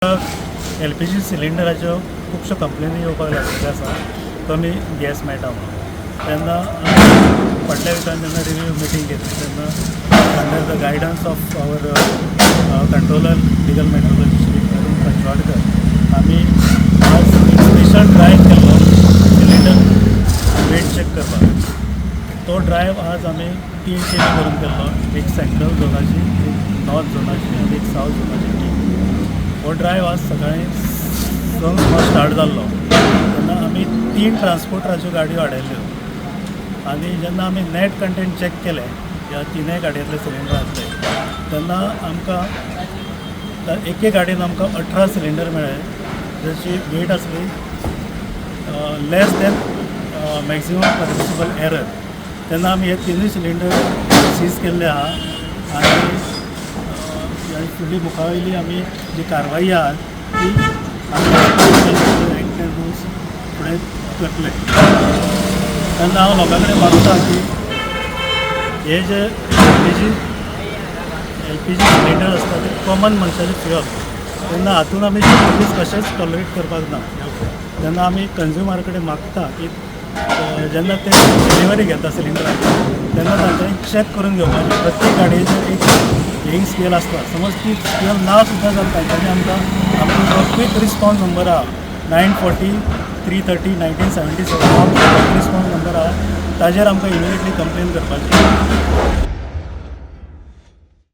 LPG सिलिंडराच्यो खुबश्यो कंप्लेनी येवपाक लागिल्ल्यो आसा, कमी गॅस मेळटा म्हणून. तेन्ना आमी फाटल्या विकान जेन्ना रिव्यू मिटींग घेतली तेन्ना under the guidance of our Controller, Legal Metrology, Shri Arun Panchwadkar, आमी आज एक स्पेशल ड्रायव्ह केल्लो सिलिंडर वेट चॅक करपाक. तो ड्रायव्ह आज आमी तीन टिमी करून केल्लो, एक सेंट्रल झोनाची, एक नॉर्थ झोनाची आनी एक सावथ झोनाची टीम. हो ड्रायव्ह आज सकाळी 6क सुमार स्टार्ट जाल्लो तेन्ना आमी तीन ट्रान्सपोर्टराच्यो गाडयो हाडयल्यो आनी जेन्ना आमी नॅट कंटेंट चॅक केले ह्या तिनूय गाडयेंतले सिलिंडरांतले, तेन्ना आमकां एके गाडयेन आमकां 18 सिलिंडर मेळ्ळे, जाची वेट आसली less than maximum permissible error. तेन्ना आमी हे तिनूय सिलिंडर सीज केल्ले आहा आनी ह्या फुडली मुखावयली आमी जी कारवाई आहा ती आमी एक्ट एंड रुल्स फुडें करतले. तेन्ना हांव लोकां कडेन मागता की हे जे एलपीजी सिलिंडर आसता ते कॉमन मनशाचे फ्युअल. तेन्ना हातून आमी शॉर्टेजीस कशेंच टॉलरेट करपाक ना. तेन्ना आमी कंज्युमर कडेन मागता की जेन्ना ते डिलिवरी घेता सिलिंडराची तेन्ना तांच्यांनी चॅक करून घेवपाचें. प्रत्येक गाडयेचेर एक वेईंग स्केल आसता. समज ती स्केल ना सुद्दां जाल्यार तांच्यांनी आमकां आमचो जो क्वीक रिस्पॉन्स नंबर आहा, 940 330 1977, हो क्वीक रिस्पॉन्स नंबर आहा, ताजेर आमकां इमिडिएटली कंप्लेन करपाची.